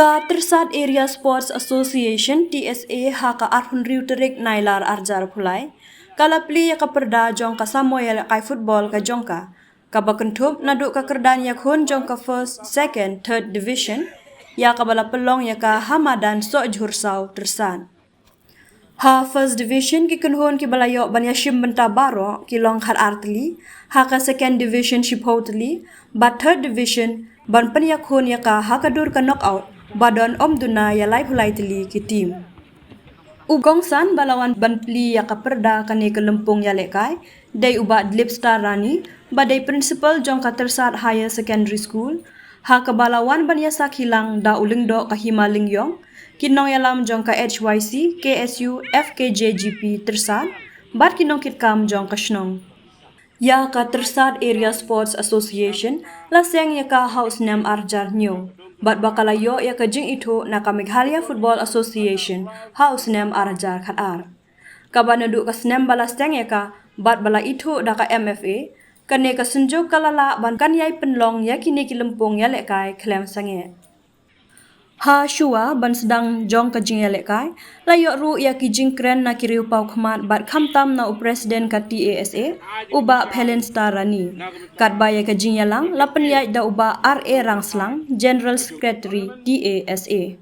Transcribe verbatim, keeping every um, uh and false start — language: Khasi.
Ka Tyrsad Area Sports Association, T S A, ha ka arphew hynriew tarik Nailar arhajar arphew lai, ka la plie ïa ka pyrda jong ka samoi ïalehkai football ka jong ka, kaba kynthup naduh ka kyrdan ïakhun jong ka first, second, third division, ïa kaba la pynlong ïa ka ha madan Sohjhursaw, Tyrsad. Ha first division ki kynhun kiba la ïoh ban ïashim bynta baroh ki long khatar tylli, ha ka second division shiphew tylli, bad third division ban pynïakhun ïa ka ha ka dur ka knockout, ba don ym duna ïa laiphew lai tylli ki team. U kongsan ba la wan ban plie ïa ka pyrda kane ka lympung ïalehkai dei u Bah Dilip Star Rani, ba dei principal jong ka Tyrsad Higher Secondary School, ha kaba la wan ban ïasak hilang da u Lyngdoh ka Hima Lyngiong, ki nongïalam jong ka H Y C, K S U, F K J G P Tyrsad, bad ki nongkitkam jong ka shnong. Ïa ka Tyrsad Area Sports Association la seng ïa ka ha u snem arhajar hynñiew, bad ba ka la ïoh ïa ka jingithuh na ka Meghalaya Football Association ha u snem arhajar khatar. Kaba naduh ka snem ba la seng ïa ka, bad ba la ithuh da ka M F A, kane ka synjuk ka la lah ban kan ïai pynlong ïa kine ki lympung ïalehkai khlem sangeh. Ha shuwa ban sdang jong ka jingïalehkai, la ïoh ruh ïa ki jingkren na ki riewpawkhmat bad khamtam na u President ka T A S A, u Bah Phelin Star Rani. Katba ïa ka jingïalang la pynïaid da u Bah R A Rangslang, General Secretary T A S A.